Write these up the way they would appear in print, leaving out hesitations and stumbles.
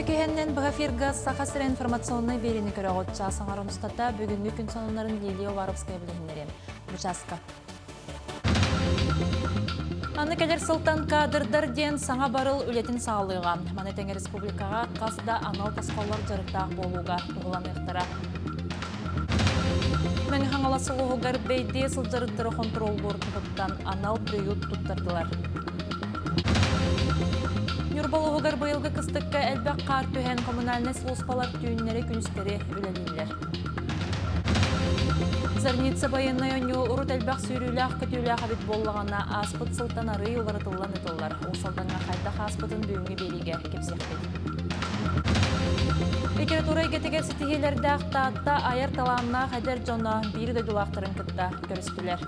киһиннэн быһа эфирга Саха сирэ информационнай биэриини көрөҕүт. Чаас аҥарын устата бүгүҥҥү күн сонуннарын Лилия Уваровская билиһиннэриэм. Бу чааска. Аны кэлэр сылтан кадрдар диэн саҥа барыл үлэтин саҕалыаҕа. Маны тэҥэ республикаҕа хас да анал тосхоллор дьарыктаах буолууга туһуланыахтара. Мэҥэ Хаҥалас улууһугар бэйдиэ сылдьарыттары хонтуруоллуур туһуттан анал приют туттардылар. Ньурба улууһугар быйылгы кыстыкка элбэх хаар түһэн коммунальнай сулууспалар түүннэри-күнүстэри үлэлииллэр. Зарница байыаннай оонньуу урут элбэх сүүрүүлээх-көтүүлээх эбит буоллаҕына, ааспыт сылтан арыый уларытыллан ытыллар. Уус Алдаҥҥа хайдах ааспытын бүгүҥҥү биэриигэ кэпсиэхпит. Литература эйгэтигэр ситиһиилэрдээх Таатта айар талааннаах эдэр дьоно биир дойдулаахтарын кытта көрүстүлэр.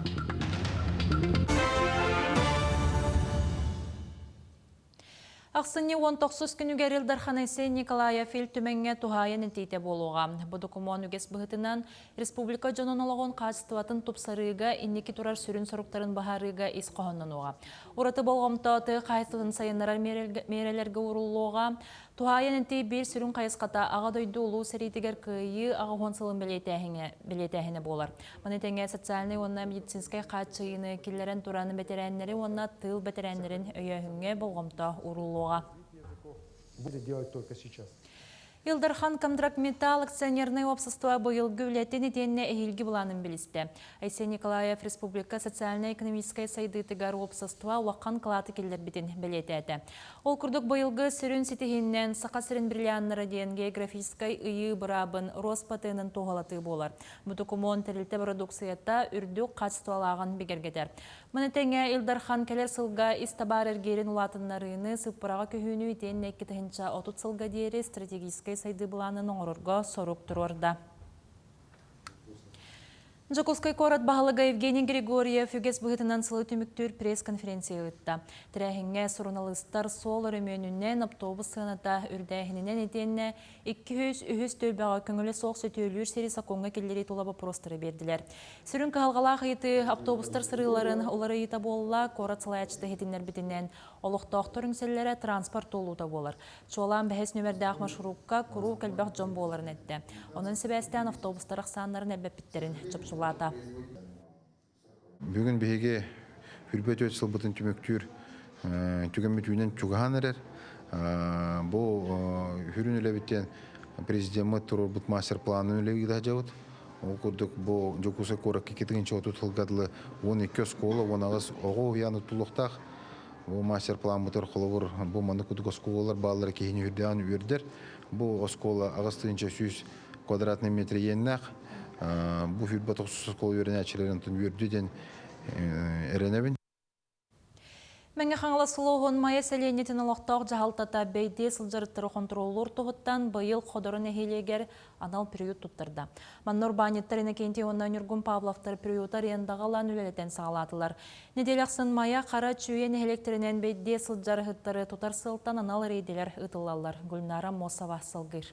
Ахсынньы 19 күнүгэр Ил Дархан Айсен Николаев Ил Түмэҥҥэ туһаайан этиитэ буолуоҕа. Бу докумуон үгэс быһыытынан республика дьонун олоҕун хаачыстыбатын тупсарыыга инники турар сүрүн соруктарын быһаарыыга ис хоһооннонуоҕа. Ураты болҕомто тыа хаһаайыстыбатын сайыннарар миэрэлэргэ ууруллуоҕа. Туһаайан этии биир сүрүн хайысхата Аҕа дойду Улуу сэриитигэр Кыайыы 80 сылын бэлиэтээһинэ буолар. Маны тэҥэ социальнай уонна медицинскэй хааччыйыыны киллэрэн туран бэтэрээннэри уонна тыыл бэтэрээннэрин өйөөһүҥҥэ болҕомто ууруллуоҕа. Будет делать только сейчас. Ил Дархан Контрактметалл акционернай уопсастыба быйылгы үлэтин итиэннэ эһиилги былаанын билистэ. Айсен Николаев республика социальнай-экономическай сайдыытыгар уопсастыба улахан кылааты киллэрбитин бэлиэтээтэ. Ол курдук быйылгы сүрүн ситиһииннэн Саха сирин бриллианнара диэн географическай ыйыы быраабын Роспатенын туоһулатыы буолар. Бу докумуон тэрилтэ бородууксуйата үрдүк хаачыстыбалааҕын бигэргэтэр. Маны тэҥэ Ил Дархан кэлэр сылга ис табаар эргиирин улаатыннарыыны, сыыппараҕа көһүүнү итиэннэ 2030 сылга диэри стратегическай сайдыы былаанын оҥорорго сорук туруорда. Дьокуускай куорат баһылыга Евгений Григорьев үгэс быһыытынан сылы түмүктүүр пресс-конференция ыытта. Тэрээһиҥҥэ суруналыыстар суол өрөмүөнүнэн, автобус сыаната үрдээһининэн итиэннэ 203 түөлбэҕэ көҥүлэ суох сөтүөлүүр сири сокуоҥҥа киллэрии тула боппуруостары биэрдилэр. Сүрүн кыһалҕалаах ыйытыы автобустар сырыыларын уларыйыыта буолла, куорат салайааччыта иһитиннэрбитинэн, олохтоохтор үҥсэллэрэ транспорт туолуута буолар. Чуолаан бэһис нүмердээх маршрукка куруук элбэх дьон буоларын эттэ. Онон сибээстээн автобустар ахсааннарын элбэппиттэрин чопчулаата. Бүгүн биһиги үрбэт өт сылбытын түмүктүүр түгэммит чугаһаан эрэр. Бу хүрүн үлэбиттэн президеммит туруорбут мастер-планын үлэ ыытаһдьабыт. Ол курдук бу Дьокуускай куоракка 230 сылга дылы 12 оскуола, 18 оҕо уһуйаан тутулуохтаах. Бу мастер-планмытыгар холобур бу маннык курдук оскуолалар бааллара киһини үрдээн үөрдэр. Бу оскуола 8 100 квадратный метр иэннээх. Бу сүүрбэ тохсус оскуола үөрэнээччилэрин онтон үөрдү диэн эрэнэбин. Мэҥэ Хаҥалас улууһун Майа сэлиэнньэтин олохтоох дьаһалтата бэйдиэ сылдьарыттары хонтуруоллуур туһуттан быйыл Ходоро нэһилиэгэр анал приют туттарда. Манна урбаанньыттар Иннокентий уонна Ньургун Павловтар приюту арендаҕа ылан үлэлэтэн саҕалаатылар. Нэдиэлэ ахсын Майа, Хара, Чүүйэ нэһилиэктэринэн бэйдиэ сылдьар ыһыттары тутар сыалтан анал рейдэлэр ыытыллаллар. Гульнара Мосова салгыыр.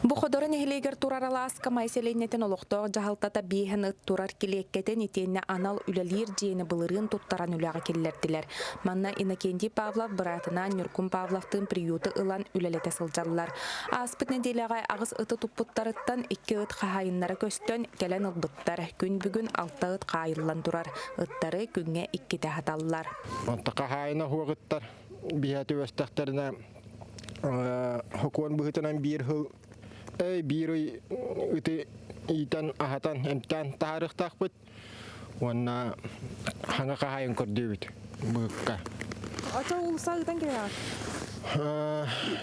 Бу Ходоро нэһилиэгэр турар алааска Май сэлиэнньэтин олохтоох дьаһалтата биэһин ыт турар килиэккэтин итиэннэ анал үлэлиир дьиэни былырыын туттаран үлэҕэ киллэрдилэр. Манна Иннокентий Павлов быраатынаан Ньургун Павловтыын приюты ылан үлэлэтэ сылдьаллар. Ааспыт нэдиэлэҕэ аҕыс ыты туппуттарыттан икки ыт хаһаайыннара көстөн, кэлэн ылбыттар. Күн бүгүн алта ыт хаайыллан турар. Ыттары күҥҥэ иккитэ аһаталлар. Онто хаһаайына суох ыттар биһэ түбэстэхтэринэ хокуон быһыытынан биир сыл биир ый ыты иитэн, аһатан, эмтээн таһаарыахтаахпыт. Уонна хаҥа хаһаайын көрдүүбүт быһыкка. Ата уулусса ыытан кэлэҕит?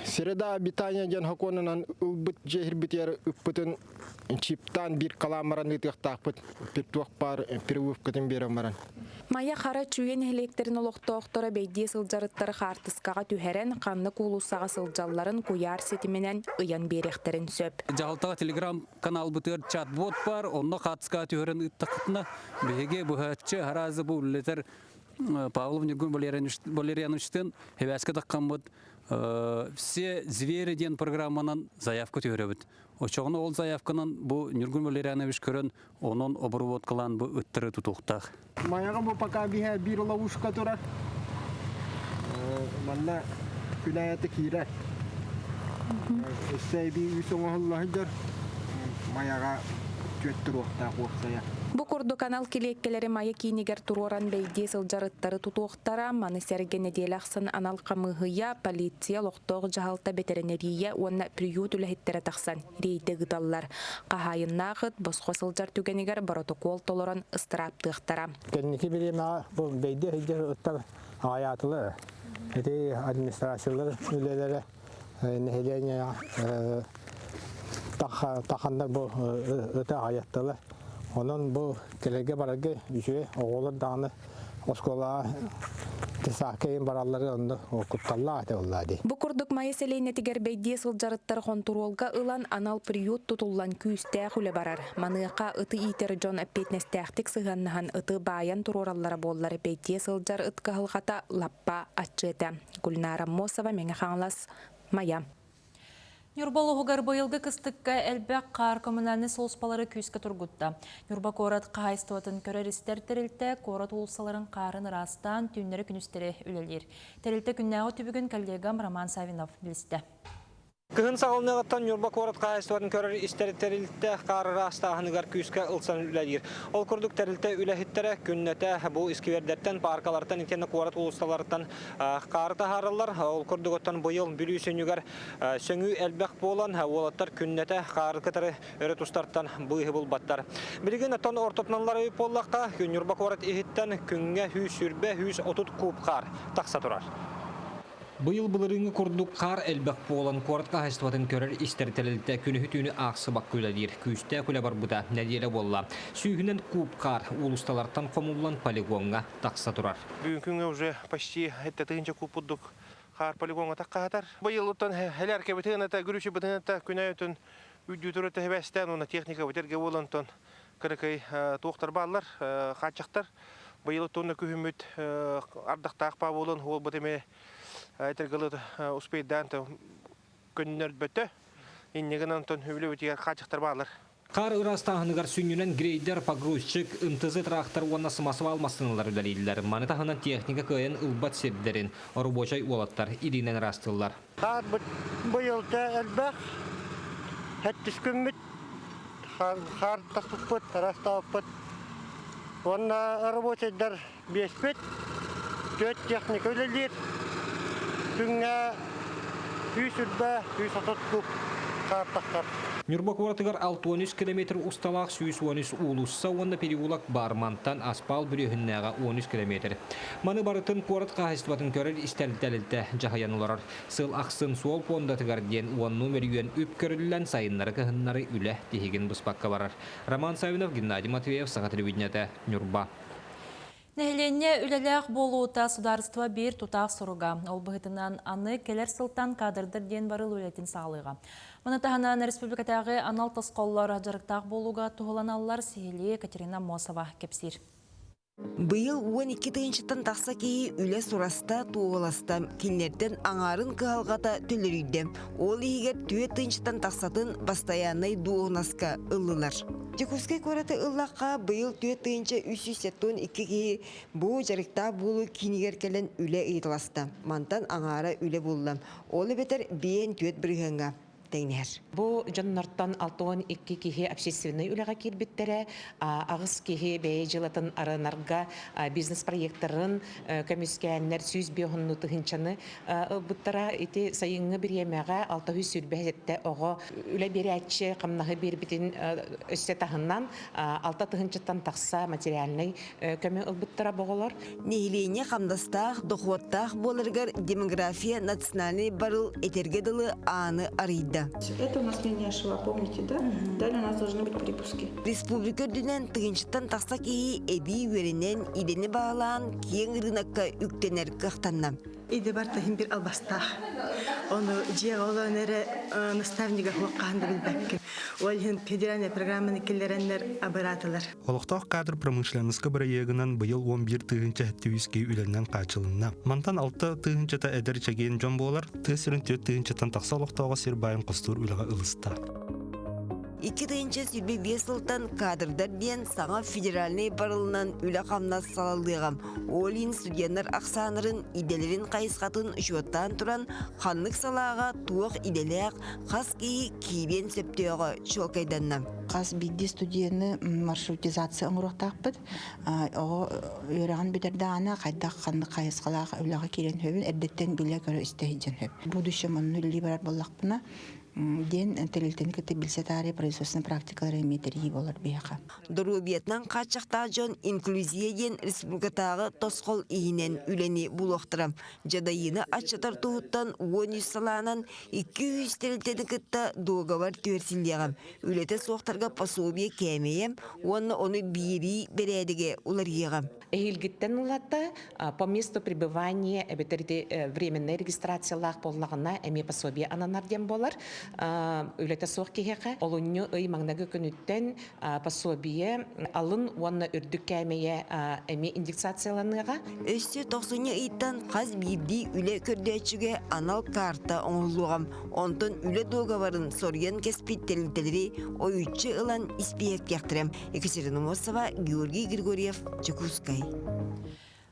Среда обитания диэн хокуонунан ылбыт дьиэһирбитигэр ыппытын чиптаан биир калаан баран ыытыахтаахпыт. Туох баар прививкатын биэрэн баран. Майа Хара Чүүйэ нэһилиэктэрин олохтоохторо бэйдиэ сылдьарыттары хаартыскаҕа түһэрэн, ханнык уулуссаҕа сылдьалларын куйаар ситиминэн ыйан биэриэхтэрин сөп. Дьаһалтаҕа телеграм-каналбытыгар чат-бот баар, онно хаартыскаҕа түһэрэн ыыттаххытына, биһиги быһаччы араазы бу үлэлэтэр Павлов Ньургун Валерьяновичтыын сибээскэ таххаммыт «Все звери» диэн программанан заявка түһэрэбит. Очоҕуна ол заявканан бу Ньургун Валерьянович көрөн, онон обработкалаан бу ыттары тутуохтаах. Майаҕа бу пока биһэ биир ловушка турар. Манна күнээти киирэр. Өссө эбии үс оҥоһулла сылдьар. Майаҕа түөрт туруохтаах уопсайа. Бу курдук анал килиэккэлэри Майа киинигэр туруоран бэйдиэ сылдьар ыттары тутуохтара, маны сэргэ нэдиэлэ ахсын анал хамыыһыйа, полиция, олохтоох дьаһалта, бэтэринэриийэ уонна приют үлэһиттэрэ тахсан рейдэ ыыталлар. Хаһаайыннаах ыт босхо сылдьар түгэнигэр боротокуол толорон ыстырааптыахтара. Кэнники бириэмэҕэ бу бэйдиэ сылдьар ыттар аҕыйаатылар. Ити администрациялар үлэлэрэ нэһилиэнньэҕэ таханнар бу ыты аҕыйаттылар. Онон бу кэлэргэ барарга үчүгэй оҕолор даҕаны оскуолаҕа тесаакка иһин бараллары онно кутталлаах этэ буоллаа дии. Бу курдук Майа сэлиэнньэтигэр бэйдиэ сылдьарыттар хонтуруолга ылан анал приют тутуллан күүстээх үлэ барар. Маныаха ыты иитэр дьон эппиэтинэстээхтик сыһыаннаһан ыты баайан туруораллара буоллар бэйдиэ сылдьар ыт кыһалҕата лаппа аччыа этэ. Гульнара Аммосова, Мэҥэ Хаҥалас, Майа. Ньурба улууһугар быйылгы кыстыкка элбэх хаар коммунальнай сулууспалары күүскэ тургутта. Ньурба куорат хаһаайыстыбатын көрөр-истэр тэрилтэ куорат уулуссаларын хаарын ыраастаан түүннэри-күнүстэри үлэлиир. Тэрилтэ күннээҕи түбүгүн коллегам Роман Савинов билистэ. Кыһын саҕаланыаҕыттан Ньурба куорат хаһаайыстыбатын көрөр-истэр тэрилтэ хаар ыраастааһыныгар күүскэ ылсан үлэлиир. Ол курдук тэрилтэ үлэһиттэрэ күннэтэ бу искибиэрдэртэн, пааркалартан итиэннэ куорат уулуссаларыттан хаары таһаараллар. Ол курдук оттон быйыл Бүлүү сүнньүгэр сөҥүү элбэх буолан, уолаттар күннэтэ хаары кытары өрө тустартан быыһы булбаттар. Билигин оттон ортотуналлар буоллахха, Ньурба куорат иһиттэн күҥҥэ 120, 130 куб хаар тахса турар. Быйыл былырыыҥҥы курдук хаар элбэх буолан, куорат хаһаайыстыбатын көрөр-истэр тэрилтэ күнүһү-түүнү аахсыбакка үлэлиир. Күүстээх үлэ барбыта нэдиэлэ буолла. Сүүһүнэн куб хаар уулуссалартан хомуллан полигоҥҥа тахса турар. Бүгүн күҥҥэ уже почти 7 тыһыынча куб курдук хаар полигоҥҥа таххаһатар. Быйыл оттон элээркэбитин ата, гүрүчүбытын ата күн айытын үрдүү турар тэһэбэстээн уонна техникабыт эргэ буолан онтон кыракый туохтар бааллар, хааччахтар. Быйыл оттон күһүммүт ардахтаах паа буолан уолбут эмиэ этэргэлы успейдаан көннөрбөтө. Иннигин онтон үлэбитигэр хааччахтар бааллар. Хаар ыраастааһыныгар сүнньүнэн грейдер, погрузчик, МТЗ трактор уонна самосвал массыыналар үлэлииллэр. Маны таһынан техника кыайан ылбат сирдэрин оробуочай уолаттар илиинэн ыраастыыллар. Хаарбыт быйылта элбэх, сэттис күммүт хаар таспыппыт, ыраастаабыппыт. Уонна рабочайдар биэспит, түөрт техника үлэлиир. Күҥҥэ 120, 130 куб хаар тахсар. Ньурба куоратыгар 63 километр усталаах 113 уулусса уонна переулок баар мантан аспаал бүрүөһүннээҕэ 13 километр. Маны барытын куорат хаһаайыстыбатын көрөр-истэр тэрилтэ дьаһайан олорор. Сыл ахсын суол пуондатыгар диэн уоннуу мөлүйүөн үп көрүллэн сайыннары-кыһыннары үлэ тиһигин быспакка барар. Роман Савинов, Геннадий Матвеев, Саха телевидениетэ, Ньурба. Нэһилиэнньэ үлэлээх буолуута судаарыстыба биир тутаах соруга. Ол быһыытынан аны кэлэр сылтан кадрдар диэн барыл үлэтин саҕалыаҕа. Маны таһынан республикатааҕы анал тосхоллор дьарыктаах буолууга туһуланаллар сиһилии Екатерина Мосова кэпсиир. Быйыл 12 тыһыынчаттан тахса киһи үлэ сураста, туоһуласта, кинилэртэн аҥаарын кыһалҕата төлөрүйдэ. Ол иһигэр 4 тыһыынчаттан тахсатын бастайааннай дуоһунаска ыллылар. Дьокуускай куораты ыллахха, быйыл 4372 киһи бу дьарыктаах буолуу киинигэр кэлэн үлэ ыйыталаста. Мантан аҥаара үлэ булла. Ол эбэтэр 54 бырыһыаҥҥа тэҥнэһэр. Бу дьоннортон 62 киһи общественнай үлэҕэ киирбиттэрэ, аҕыс киһи бэйэ дьыалатын арынарга бизнес-проекторын көмүскээннэр 105 тыһыынчаны ылбыттара. Ити сайыҥҥы бириэмэҕэ 627 оҕо үлэ биэрээччи хамнаһы биэрбитин өссө таһынан 6 тыһыынчаттан тахса материальнай көмө ылбыттара боҕолор. Нэһилиэнньэ хамнастаах, дохуоттаах буоларыгар демография национальный барыл этэргэ дылы ааны арыйда. Это у нас линия шва, помните, да? Далее у нас должны быть припуски. Республика үрдүнэн тыһыынчаттан тахса киһи эбии үөрэнэн, идэни баалаан, киэҥ ырыынакка үктэнэр кыахтанна. Иде барта иһин бир албастаах. Ону дьиэҕэ олорон эрэ наставнига суох хаһан да билбэккин. Ол иһин федеральная программаны киллэрэннэр абыраатылар. Олохтоох кадр промышленноска бырайыагынан быйыл 11 тыһыынча 700 киһи үлэнэн хааччылынна. Мантан 6 тыһыынчата эдэр чэгиэн дьон буолар, тыа сирин 4 тыһыынчаттан тахса олохтооҕо сир баайын хостуур үлэҕэ ылыста. 2025 сылтан кадрдар диэн саҥа федеральнай барылынан үлэ-хамнас салаллыаҕа. Ол иһин студеннар ахсааннарын, идэлэрин хайысхатын учуоттаан туран, ханнык салааҕа туох идэлээх, хас киһи киириэн сөптөөҕө чуолкайданна. Хас биирдии студены маршрутизация оҥоруохтаахпыт. Оҕо үөрэҕин бүтэрдэҕинэ хайдах ханнык хайысхалаах үлэҕэ киирэн сөбүн эрдэттэн билэ-көрө истэ сылдьан сөп. Будущем онно үлэлии барар буоллахпына, диэн тэрилтэни кытта билсэ таарыйа производственнай практикалары эмиэ тэрийии буолар биһиэхэ. Доруобуйатынан хааччахтаах дьон инклюзия диэн республикатааҕы тосхол иһинэн үлэни булуохтара. Дьадайыыны аччатар туһуттан 13 салаанан 200 тэрилтэни кытта дуогабар түһэрсиллиэҕэ. Үлэтэ суохтарга пособие кээмэйэ уонна ону биэрии бэрээдэгэ уларыйыаҕа. Эһиилгиттэн ылата по месту пребывания эбэтэр ити временная регистрациялаах буоллаҕына эмиэ пособие ананар диэн буолар. Үлэтэ суох киһиэхэ олунньу ый маҥнайгы күнүттэн пособие алын уонна үрдүк кээмэйэ эмиэ индексацияланыаҕа. Өссө тохсунньу ыйтан хас биирдии үлэ көрдөөччүгэ анал карта оҥоһуллуоҕа. Онтон үлэ дуогабарын соруйан кэспит тэрилтэлэри ойуччу ылан испииһэктиэхтэрэ. Екатерина Мосова, Георгий Григорьев, Дьокуускай.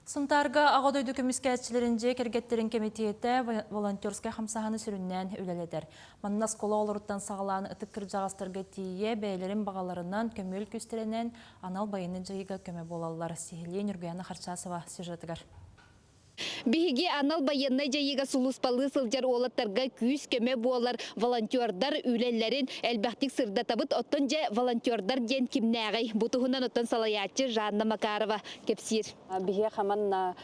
Сунтаарга Аҕа дойду көмүскээччилэрин дьиэ кэргэттэрин кэмитиэтэ волонтерскай хамсааһыны сүрүннээн үлэлэтэр. Манна оскуола оҕолоруттан саҕалаан ытык кырдьаҕастарга тиийэ бэйэлэрин баҕаларынан көмүөл күүстэринэн анал байыаннай дьайыыга көмө буолаллар. Сиһилии Ньургуяна Харчасова сюжетыгар. Биһиги анал байыаннай дьайыыга сулууспалыы сылдьар уолаттарга күүс-көмө буолар волонтердар үлэлэрин элбэхтик сырдатабыт. Оттон дьэ волонтердар диэн кимнээҕий? Бу туһунан оттон салайааччы Жанна Макарова кэпсиир. Биһиэхэ манна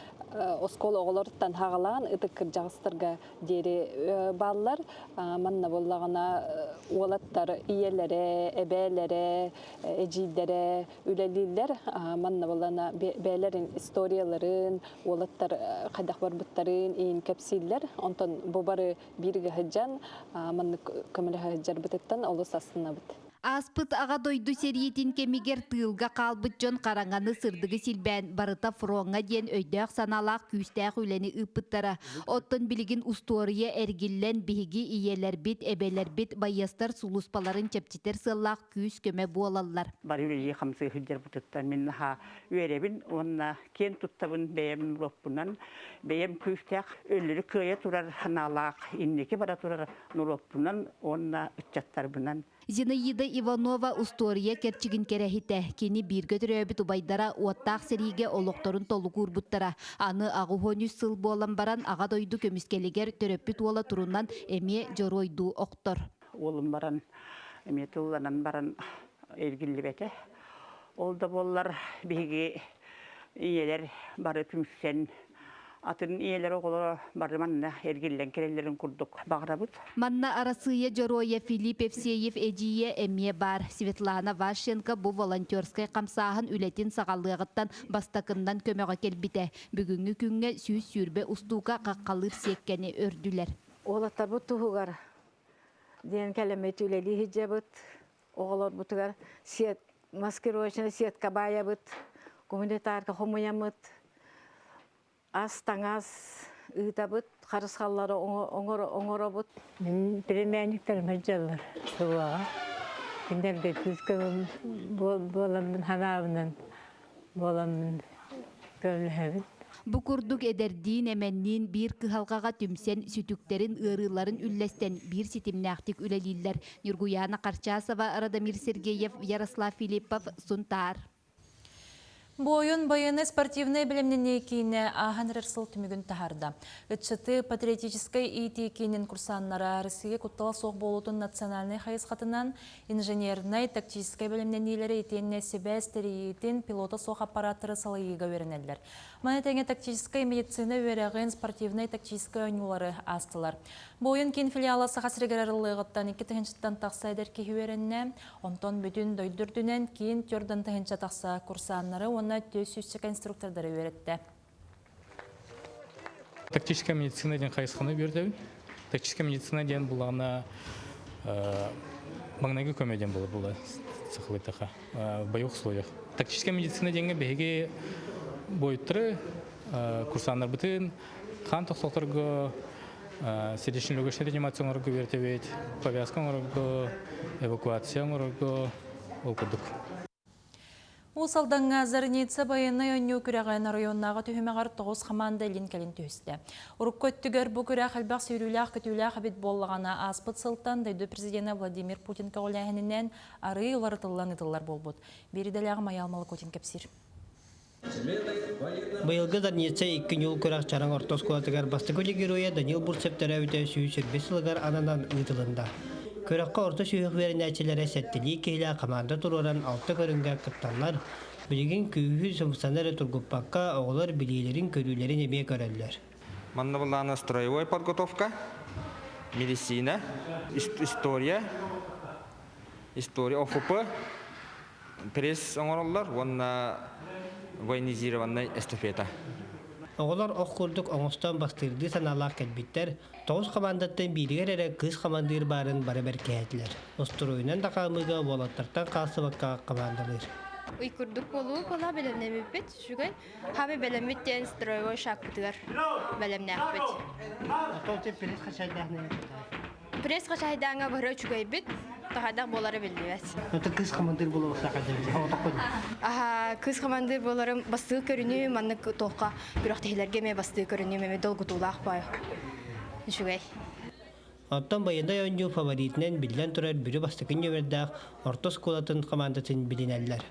оскуола оҕолоруттан хаҕалаан ытык кырдьаҕастарга диэри бааллар. Манна буоллаҕына уолаттар ийэлэрэ, эбээлэрэ, эдьиийдэрэ үлэлииллэр. Манна буоллаҕына бэйэлэрин историяларын, уолаттар хайдах барбыттарын иин кэпсииллэр. Онтон бу бары бииргэ сылдьан маннык көмөлөһө сылдьарбытыттан олус астынабыт. Ааспыт Аҕа дойду сэриитин кэмигэр тыылга хаалбыт дьон хараҥаны сырдыгы силбээн барыта фроҥҥа диэн өйдөөх-санаалаах күүстээх үлэни ыыппыттара. Оттон билигин устуоруйа эргиллэн биһиги ийэлэрбит, эбэлэрбит байыастар сулууспаларын чэпчэтэр сыаллаах күүс-көмө буолаллар. Бары үлэлии-хамсыы сылдьарбытыттан мин наһаа үөрэбин уонна киэн туттабын бэйэм норуоппунан, бэйэм күүстээх өлөрү кыайа турар санаалаах инники бара турар норуоппунан уонна ыччаттарбынан. Зинаида Иванова устуоруйа кэрчигин кэрэһитэ. Кини бииргэ төрөөбүт убайдара уоттаах сэриигэ олохторун толук уурбуттара. Аны 83 сыл буолан баран Аҕа дойду көмүскэлигэр төрөппүт уола турунан эмиэ дьоруойдуу охтор. Уолум баран, эмиэ тылланан баран эргиллибэтэ. Ол да буоллар биһиги ийэлэр бары түмсэн атын ийэлэр оҕолоро бары манна эргиллэн кэлэллэрин курдук баҕарабыт. Манна Арассыыйа Дьоруойа Филипп Евсеев эдьиийэ эмиэ баар. Светлана Ващенко бу волонтерскай хамсааһын үлэтин саҕалыаҕыттан бастакыннан көмөҕө кэлбитэ. Бүгүҥҥү күҥҥэ 120 устуука хаххалыыр сиэккэни өрдүлэр. Уолаттарбыт туһугар диэн кэлэммит үлэлии сылдьабыт. Оҕолорбутугар сет, маскировочная сетка баайабыт, гуманитарка хомуйаммыт, ас, таҥас ыытабыт, харысхаллары оҥоробут. Мин племянниктарым сылдьаллар сылаҕа. Кинилэргэ күүскэ буоламмын ханаабынан буоламмын көмөлөһөбүн. Бу курдук эдэрдиин-эмэнниин биир кыһалҕаҕа түмсэн, сүтүктэрин, ыарыыларын үллэстэн биир ситимнээхтик үлэлииллэр. Ньургуйаана Харчасова, Радомир Сергеев, Ярослав Филиппов, Сунтаар. Буойун байыаннай-спортивнай бэлэмнэнии киинэ ааһан эрэр сыл түмүгүн таһаарда. Ыччаты патриотическай иитии киинин курсаннара Россия куттала суох буолуутун национальнай хайысхатынан инженернай, тактическай бэлэмнэниилэри итиэннэ сибээс тэрийиитин пилота суох аппараттары салайыыга үөрэнэллэр. Маны тэҥэ тактическай медицина үөрэҕин, спортивнай тактическай оонньуулары аастылар. Буойун киин филиала Саха сиригэр арыллыаҕыттан 2 тыһыынчаттан тахса эдэр киһи үөрэннэ. Онтон бүтүн дойду үрдүнэн киин төрдөн тыһыынча тахса курсааннары уонна 400 инструктордары үөрэттэ. Тактическая медицина диэн хайысханы үөрдэбин. Тактическая медицина диэн булаҕына маҥнайгы көмө диэн була була сахалыйтаха боевых условиях. Тактическая медицина диэҥҥэ биһиги буойуттары курсааннарбытын хаан тохсохторго сердечно-легочный реанимация оҥорорго үөрэтэбит, повязка оҥорорго, Эвакуация оҥорорго ол курдук. Уус Алдаҥҥа Зарница байыаннай оонньуу күрэҕин оройуоннааҕы түһүмэҕэр тоҕус хамаанда илин-кэлин түһүстэ. Урукку өттүгэр бу күрэх элбэх сүүрүүлээх-көтүүлээх эбит буоллаҕына, ааспыт сылтан дойду президенэ Владимир Путин көҕүлээһининэн арыый уларытыллан ыытыллар буолбут. Биир идэлээх Майаал Молокотин кэпсиир. Быйылгы Зарница икки ньуул күрэх Чараҥ орто оскуолатыгар бастакы героя Данил Бурцев төрөөбүтэ 125 сылыгар ананан ыытылынна. Күрэххэ орто сүһүөх үөрэнээччилэрэ сэттэлии киһилээх хамаанда туруоран алта көрүҥҥэ кытталлар. Билигин күүһү сымсаны эрэ тургуппакка, оҕолор билиилэрин-көрүүлэрин эмиэ көрөллөр. Манна былаана строевой подготовка, медицина, история, история ОФП, пресс оҥороллор уонна военизированнай эстафета. Оҕолор ох курдук оҥостон бастыырдыы санаалаах кэлбиттэр, тоҕус хамаандаттан бииригэр эрэ кыыс хамандыыр баарын бары бэркиһээтилэр. Остуруйунан да хаамыыга уолаттартан хаалсыбакка хамаандалыыр. Ый курдук буолуу буола бэлэмнэммиппит үчүгэй. Хами бэлэммит диэн строевой шагпытыгар бэлэмнээхпит. Пресс Пресс хачайдааҥа бары үчүгэйбит, таһайдах буолара биллибэт. Это кыыс командир буолар Аха, кыыс командир буоларым бастыы көрүнүү маннык туохха күрэхтэһиилэргэ эмиэ бастыы көрүнүүм эмиэ долгутуулаах баай. Үчүгэй. Оттон байыаннай оонньуу фаворитынан биллэн турар Бүлүү бастакы нүөмэрдээх орто оскуолатын командатын билинэллэр.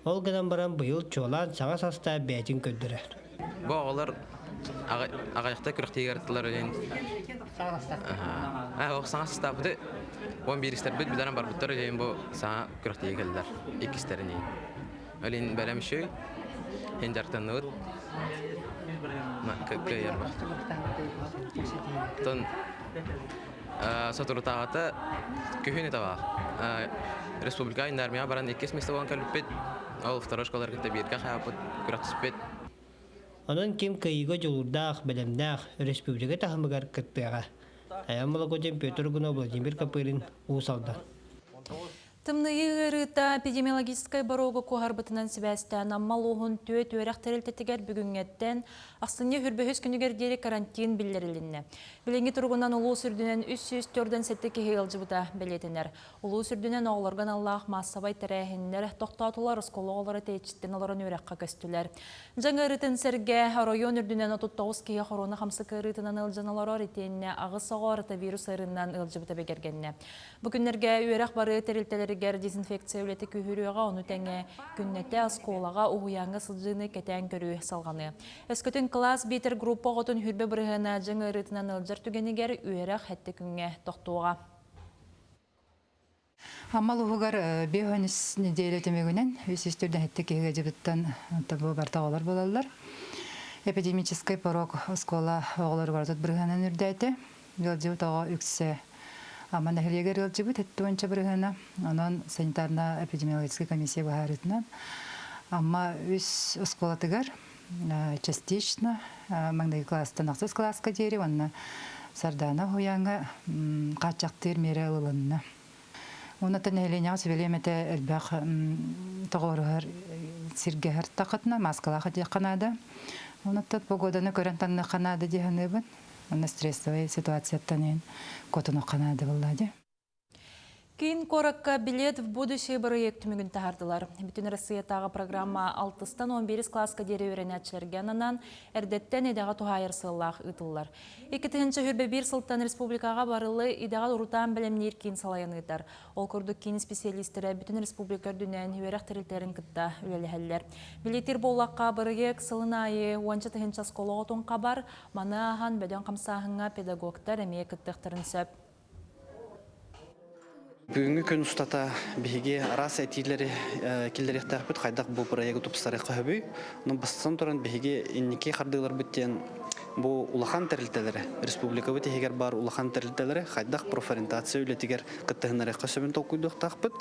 Ол гынан баран быйыл чуолаан саҥа састаап бэйэтин көрдөрөр. Бу оҕолор аҕыйахта күрэхтиигэр тылар үлэн саҥа састааппыты он бииристэрбит бүтэрэн барбыттар үлэйин бу саҥа күрэхтиигэ кэллилэр иккистэрин Олин бэлэм үчүгэй хин дьарыктанныбыт кыайар Тон Соторутааҕыта күһүн ытабаах республика армияҕа баран иккис место буолан кэлбиппит. Ол второй школалар кытта бииргэ хаалбыт, күрэхтэспит. Онон ким кыайыыга дьулуурдаах, бэлэмнээх өрөспүүбүлүкэ таһымыгар кыттыаҕа. Айан Молокотин, Петр Гунов, Владимир Копырин, Уус Алдан. Тымныйыы ыарыыта эпидемиологическай боруогу куоһарбытынан сибээстээн Амма улууһун түөрт үөрэх тэрилтэтигэр бүгүҥҥэттэн ахсынньы хүрбэһис күнүгэр диэри карантин биллэрилиннэ. Билиҥҥи туругунан улуус үрдүнэн 347 киһи ыалдьыбыта бэлиэтэнэр. Улуус үрдүнэн оҕолорго аналлаах маассабай тэрээһиннэр тохтоотулар, оскуола оҕолоро тэйиччиттэн олорон үөрэххэ көстүлэр. Дьаҥ ыарыытын сэргэ оройуон үрдүнэн 39 киһи хоруона хамсык ыарыытынан ыалдьан олорор, итиэннэ аҕыс оҕо ротавирус ыарыынан ыалдьыбыта бигэргэннэ. Бу күннэргэ үөрэх бары тэрилтэлэригэр дезинфекция үлэтэ күүһүрүөҕэ, ону тэҥэ күннэтэ оскуолаҕа, уһуйааҥҥа сылдьыыны кэтээн көрүү салҕаныа. Өскөтүн кылаас биитэр группа оҕотун хүрбэ бырыһыана дьаҥ ыарыытынан ыалдьар түгэнигэр үөрэх сэттэ күҥҥэ тохтуоҕа. Амма улууһугар 5 неделя түмүгүнэн 347 киһигэ дьыбыттан бу барыта оҕолор буолаллар. Эпидемическай порог оскуола оҕолоругар тут бырыһыанан үрдээтэ. Ыалдьыбыт оҕо үксэ Амма нэһилиэгэр ыалдьыбыт 70 бырыһыана. Онон санитарно-эпидемиологическай комиссия быһаарыытынан Амма үс оскуолатыгар частично маҥнайгы кылаастан ахсыс кылааска диэри уонна Сардаана уһуйааҥҥа хааччахтыыр миэрэ ылылынна. Уонна нэһилиэнньэҕэ сүбэлиэм этэ элбэх тоҕооруһар сиргэ һыртаххытына мааскалаах этиэххэ наада. Онуттан погоданы көрөн таҥныахха наада дии саныыбын. Уонна стрессовай ситуацияттан иһин куотунуохха наада буолла дии. Киин куоракка «Билет в будущее» бырайыак түмүгүн таһаардылар. Бүтүн Россиятааҕы программа алтыстан 11 кылааска диэри үөрэнээччилэргэ ананан, эрдэттэн идэҕэ туһаайар сыаллаах ыытыллар. 2021 сылтан республикаҕа барылы идэҕэ урутаан бэлэмниир киин салайан ыытар. Ол курдук киин исписэлиистэрэ бүтүн республика үрдүнэн үөрэх тэрилтэлэрин кытта үлэлэһэллэр. Билиэтир буоллахха, бырайыак сылын аайы уонча тыһыынча оскуола оҕотун хабар, маны ааһан бөдөҥ хамсааһыҥҥа педагогтар эмиэ кыттыахтарын сөп. Бүгүҥҥү күн устата биһиги араас этиилэри киллэриэхтээхпит, хайдах бу проегы тупсарыахха сөбүй. Онон бастатан туран биһиги инники хардыыларбыт диэн бу улахан тэрилтэлэри, республикабыт иһигэр баар улахан тэрилтэлэри хайдах профориентация үлэтигэр кыттыһыннарыахха сөбүн толкуйдуохтаахпыт.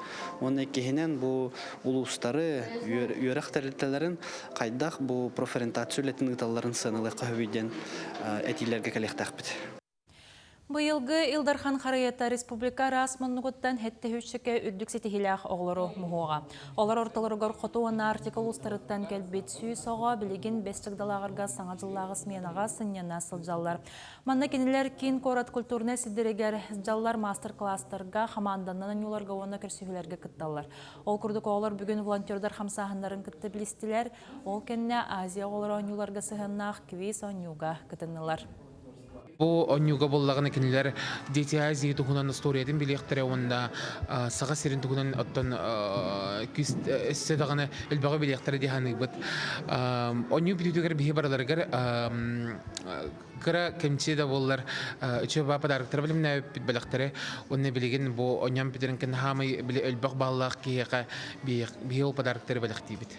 Уонна иккиһинэн бу улуустары, үөрэх тэрилтэлэрин хайдах бу профориентация үлэтин ыыталларын сыаналыахха сөбүй диэн этиилэргэ кэлиэхтээхпит. Быйылгы Ил Дархан харыйата республика араас муннугуттан һэттэ үрдүк ситиһилээх оҕолору муһуоҕа. Олор ортолоругар хоту уонна Арктика улуустарыттан кэлбит 100 оҕо билигин Бэс Чагдалааҕырга саҥа дьыллааҕы сменаҕа сынньана сылдьаллар. Манна кинилэр киин куорат культурнай сирдэригэр дьаллар маастар-класстарга, хамаанданан оонньууларга уонна көрсүһүүлэргэ кытталлар. Ол курдук оҕолор бүгүн волонтердар хамсааһыннарын кытта билистилэр. Ол кэннэ Азия оҕолоро оонньууларга сыһыаннаах квиз оонньууга кытыннылар. Бу оонньууга буоллаҕына кинилэр Дети Азии туһунан историятын билиэхтэрэ уонна Саха сирин туһунан оттон күүс өссө даҕаны элбэҕи билиэхтэрэ дии саныыбыт. Оонньуу бүтүүтүгэр биһи барыларыгар кыра кэмчи да буоллар үчүгэй баа подароктары бэлэмнээбиппит бэлэхтэри уонна билигин бу оонньоон бүтэрин кэннэ хаамай били элбэх бааллаах киһиэхэ биһи ол подароктары бэлэхтиибит.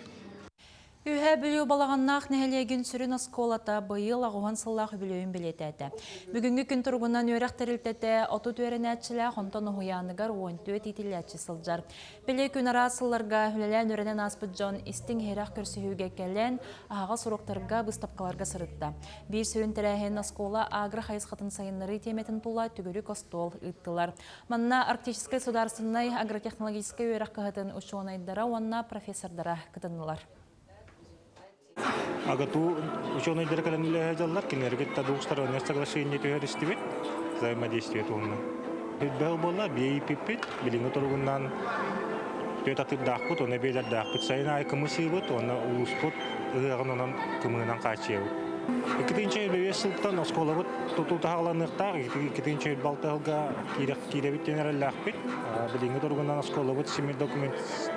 Үөһээ Бүлүү Балаҕаннаах нэһилиэгин сүрүн оскуолата быйыл аҕыһан сыллаах үбүлүөйүн бэлиэтээтэ. Бүгүҥҥү күн туругунан үөрэх тэрилтэтэ 30 үөрэнээччилээх, онтон уһуйааныгар 14 иитиллээччи сылдьар. Бэлиэ күн араас сылларга үлэлээн үөрэнэн ааспыт дьон истиҥ-иһирэх көрсүһүүгэ кэлэн, аһаҕас уруоктарга, быыстапкаларга сырытта. Биир сүрүн тэрээһин оскуола агро хайысхатын сайыннарыы тиэмэтин тула төгүрүк остуол ыыттылар. Манна Арктическай судаарыстыбаннай агротехнологическай үөрэх кыһатын учуонайдара уонна профессордара кытыннылар. АГАТУ учуонайдара кэлэн үлэлэһэ дьаллар, кинилэргэ двухстороннее соглашение түһэристибит, взаимодействие туһунан. Бэл буолла, биэйиппиппит, билиҥҥи туругунан түөрт атыырдаахпыт, уонна биэлэрдээхпит. Сайын аайы кымыс ыыбыт уонна улууспут ыһыаҕын онон кымыһынан хааччыйабыт. 2005 сылтан оскуолабыт тутуу таһааланыахтаах, 2006 сылга киирэбит диэн эрэллээхпит. Билиҥҥи туругунан оскуолабыт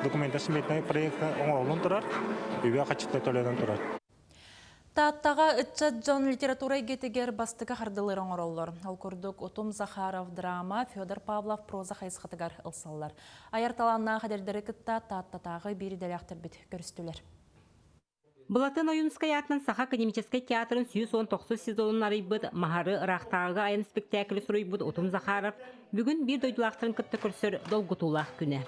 документа сметнай проекта оҥоһуллан турар, үбэ хаччыта төлөнөн турар. Тааттаҕа ыччат дьон литература эйгэтигэр бастакы хардылары оҥороллор. Ол курдук Утум Захаров драма, Федор Павлов проза хайысхатыгар ылсаллар. Айар талааннаах эдэрдэри кытта Тааттатааҕы биир идэлээхтэрбит көрүстүлэр. Былатын Ойуунускай аатынан Саха академическай театрын 119 сезонун арыйбыт Маһары ыраахтааҕыга айан спектаклы суруйбут Утум Захаров бүгүн биир дойдулаахтарын кытта көрсөр долгутуулаах күнэ.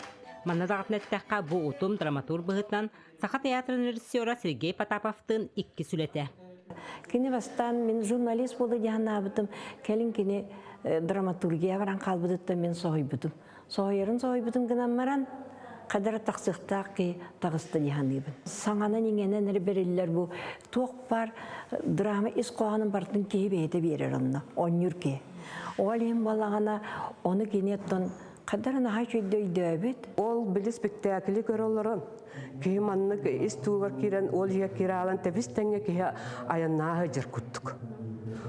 Манна даҕатан эттэххэ, бу Утум драматург быһыытынан Саха театрын режиссера Сергей Потаповтыын иккис үлэтэ. Кини бастаан мин журналист буола дьаһанаабытым, кэлин кини драматургия баран хаалбытыттан мин соһуйбутум. Соһуйарын соһуйбутум гынан баран, хадара тахсыахтаах киһи таҕыста дии саныыбын. Саҥанан иҥэнэн эрэ бэриллэр бу туох баар драма ис хоһоонун барытын киһи бэйэтэ биэрэр онно, оонньуур киһи. Ол иһин буоллаҕына, ону кини оттон хадара наһаа үчүгэйдик өйдөөбүт. Ол били спектакли көрө олорон, киһи маннык ис туугар киирэн, ол иһэ киирэ тэбис тэҥҥэ киһи айаннааһы дьэр куттук.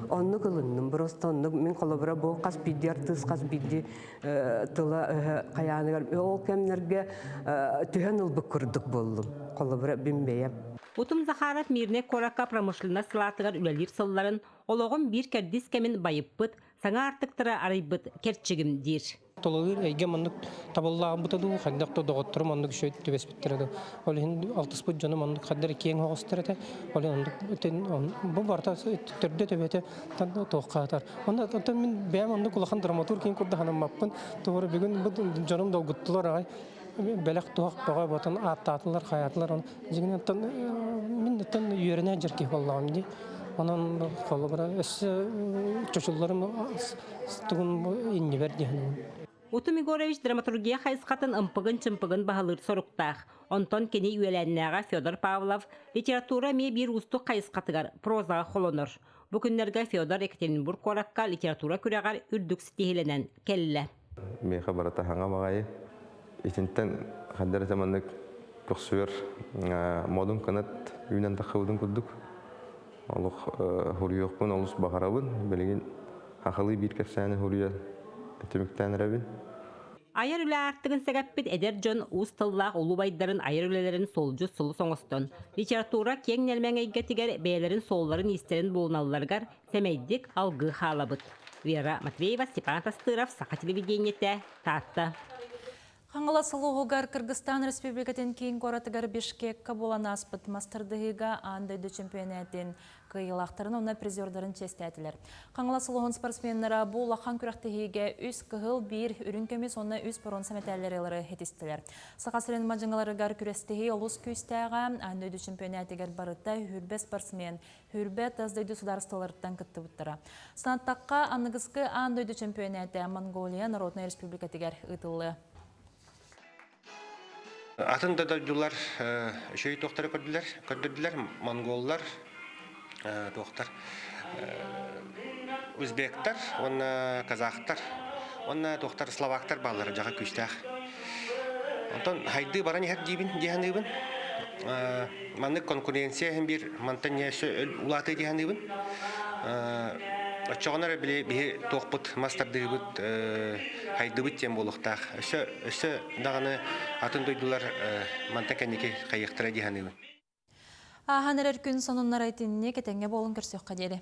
Оннук ылынным, просто оннук мин холобура бу хас биирдии артыыс хас биирдии тыла хайааныгар ол кэмнэргэ түһэн ылбыт курдук буоллум. Холобура бин бэйэм. Утум Захаров Мирнэй куоракка промышленность салаатыгар үлэлиир сылларын олоҕум биир кэрдиис кэмин байыппыт, саҥа аартыктары арыйбыт кэрчигим диир. Тулалыыр эйгэ маннык табыллаабыта дуу, хайдах да доҕотторум оннук үчүгэй түбэспиттэрэ дуу. Ол иһин алтыспыт дьонум оннук хаддар киэҥ оҕустар этэ. Ол иһин оннук бу барыта төрдө төбөтө туоххаатар. Онно оттон мин бэйэм оннук улахан драматург киин курдук санаммаппын. Тугу бүгүн бу дьонум долгуттулар аҕай. Бэлэх туох бөҕө ботун ааттаатылар, хайаатылар. Он дьиҥинэн оттон мин оттон үөрэнэ дьэр киһи буоллаҕым дии. Онон холобура өссө чочулларым тугун иннибэр диэн. Утум Егорович драматургия хайысхатын ымпыгын-чымпыгын баһылыыр соруктаах. Онтон кини үөлээннээҕэ Федор Павлов литература эмиэ биир уустук хайысхатыгар прозаҕа холонор. Бу күннэргэ Федор Екатеринбург куоракка литература күрэҕэр үрдүк ситиһиилэнэн кэллэ. Миэхэ барыта хаҥа баҕайы. Итинтэн ханна эрэ маннык көхсүгэр модун кынат үүнэн таххыбытын курдук олох хуруйуохпун олус баҕарабын. Билигин хахалыы биир кэпсээни хуруйа түмүктээн эрэбин. Айар үлэ аартыгын сэгэппит эдэр дьон уус тыллаах улуу байдарын айар үлэлэрин суолдьут сулус оҥостон, литература киэҥ нэлмэҥ эйгэтигэр бэйэлэрин суолларын-иистэрин булуналларыгар сэмэйдик алгыы хаалабыт. Вера Матвеева, Степан Тастыров, Саха телевидениетэ, Таатта. Хаҥалас улууһугар Кыргызстан Республикатын киин куоратыгар Бишкекка буолан ааспыт мас тардыһыыга аан дойду чемпионатын кыайыылаахтарын уонна призердарын чиэстээтилэр. Хаҥалас улууһун спортсменнара бу улахан күрэхтэһиигэ үс кыһыл, биир үрүҥ көмүс уонна үс боруонса мэтээллэри ылары ситистилэр. Саха сирин мадьыҥаларыгар күрэстэһии олус күүстээҕэ, аан дойду чемпионатыгар барыта хүрбэ спортсмен, хүрбэ тас дойду судаарыстыбаларыттан кыттыбыттара. Санаттахха, аныгыскы аан дойду чемпионата Монголия Народнай Республикатыгар ыытыллыа. Атын да дойдулар үчүгэй туохтары көрдүлэр, көрдөрдүлэр. Монголлар, туохтар, узбектар уонна казахтар уонна туохтар словактар бааллар дьаха күүстээх. Онтон хайдыы баран иһэр диибин дии саныыбын. Маннык конкуренция иһин биир мантан өссө улаатыы дии саныыбын. Оччоҕуна эрэ били биһи туохпут мас тардыыбыт хайдыбыт диэн буолуохтаах. Өссө өссө даҕаны атын дойдулар мантан кэнники хайыахтара дии саныыбын. Ааһан эрэр күн сонуннара итинник этэҥҥэ буолун көрсүөххэ диэри.